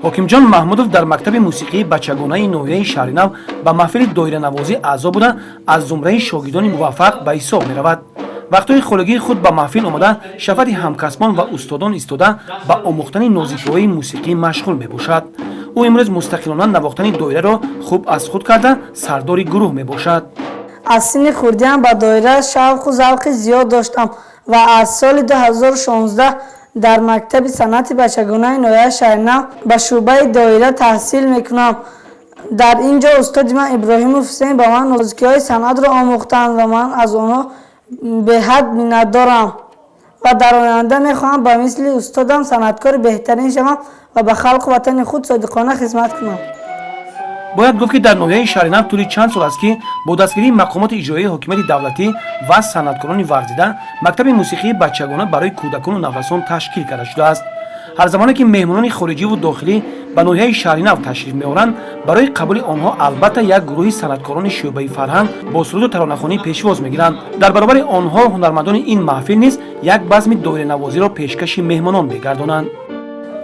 Ҳокимҷон Маҳмудов дар мактаби мусиқии бачагонаи ноҳияи Шаҳринав ба маҳфили доиранавозӣ аъзо буда, аз зумраи шогирдони муваффақ ба ҳисоб меравад. Вақтҳои холигии худ ба маҳфил омада, шафати ҳамкасбон ва устодон истода, ба омӯхтани нозикиҳои мусиқӣ машғул мебошад. Ӯ имрӯз мустақилона навохтани доираро хуб аз худ карда, сардори гурӯҳ мебошад. Аз синни хурдиам ба доира шавқу завқи зиёд доштам ва аз соли 2016 дар мактаби санъати бачагонаи ноҳияи Шаҳринав ба шӯъбаи доира таҳсил мекунам. Дар ин ҷо устоди ман Иброҳимов Ҳусейн ба ман нозикиҳои санъатро омӯхтанд ва ман аз онҳо беҳад миннатдорам ва дар оянда мехоҳам ба мисли устодам санъаткори беҳтарин шавам ва ба халқу ватани худ содиқона хизмат кунам. Бояд гуфт, ки дар ноҳияи Шаҳринав тӯли чанд сол аст, ки бо дастгирии мақомоти иҷроияи ҳокимияти давлатӣ ва санъаткорони варзида мактаби мусиқии бачагона барои кӯдакону наврасон ташкил карда шудааст. Ҳар замоне ки меҳмонони хориҷиву дохилӣ ба ноҳияи Шаҳринав ташриф меоранд, барои қабули онҳо албатта як гурӯҳи санъаткорони шӯъбаи фарҳанг бо суруду таронахонӣ пешвоз мегиранд. Дар баробари онҳо ҳунармандони ин маҳфил низ як базми доиранавозиро пешкаши меҳмонон мегардонанд.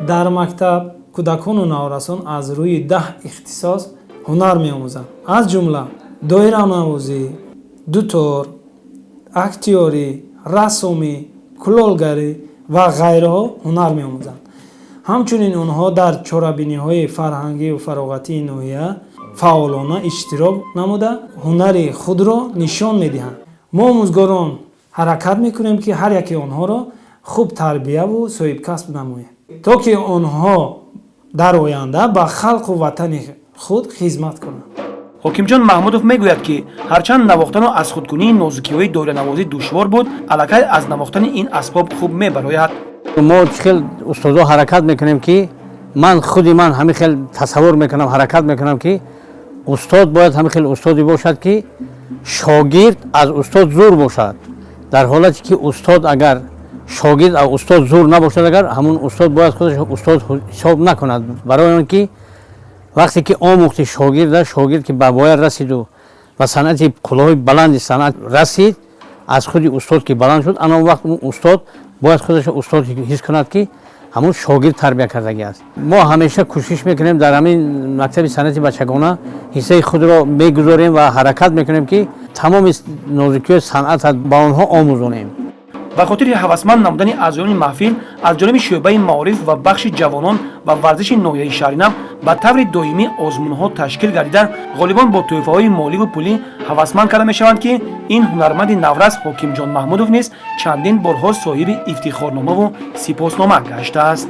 Дар мактаб кӯдакону наврасон аз рӯи 10 ихтисос ҳунар меомӯзанд, аз ҷумла доиранавозӣ, дутор, актёрӣ, рассомӣ, кулолгарӣ ва ғайраҳо ҳунар меомӯзанд. Ҳамчунин онҳо дар чорабиниҳои фарҳангию фароғатии ноҳия фаъолона иштирок намуда, ҳунари худро нишон медиҳанд. Мо, омӯзгорон, ҳаракат мекунем, ки ҳар яке онҳоро хуб тарбияву соҳибкасб намоем, то ки онҳо дар оянда ба халқу ватани худ хизмат кунанд. Ҳокимҷон Маҳмудов мегӯяд, ки ҳарчанд навохтану аз худкунии нозукиҳои доиранавозӣ душвор буд, аллакай аз навохтани ин асбоб хуб мебарояд. Мо хел устодо ҳаракат мекунем, ки ман худи ман ҳамин хел тасаввур мекунам, ҳаракат мекунам, ки устод бояд ҳамин хел устоде бошад, ки шогирд аз устод зур бошад. Дар ҳолате ки устод, агар шогирд аз устод зур набошад, агар ҳамун устод бояд худаш устод ҳисоб накунад. Барои он ки вақте ки омӯхти шогирда, шогирд ки ба бояд расиду ба санъати қуллаҳои баланди санъат расид, аз худи устод ки баланд шуд, ана он вақт он устод бояд худаш устод ҳис кунад, ки ҳамун шогирд тарбия кардагӣ аст. Мо ҳамеша кӯшиш мекунем, дар ҳамин мактаби санъати бачагона ҳиссаи худро мегузорем ва ҳаракат мекунем, ки тамоми нозукиҳои санъат ба онҳо омӯзонем. Ба хотири ҳавасманд намудани аъзоёни маҳфил аз ҷониби шӯъбаи маориф ва бахши ҷавонон ва варзиши ноҳияи Шаҳринав ба таври доимӣ озмунҳо ташкил гардида, ғолибон бо тӯҳфаҳои моливу пулӣ ҳавасманд карда мешаванд, ки ин ҳунарманди наврас Ҳокимҷон Маҳмудов низ чандин борҳо соҳиби ифтихорномаву сипоснома гаштааст.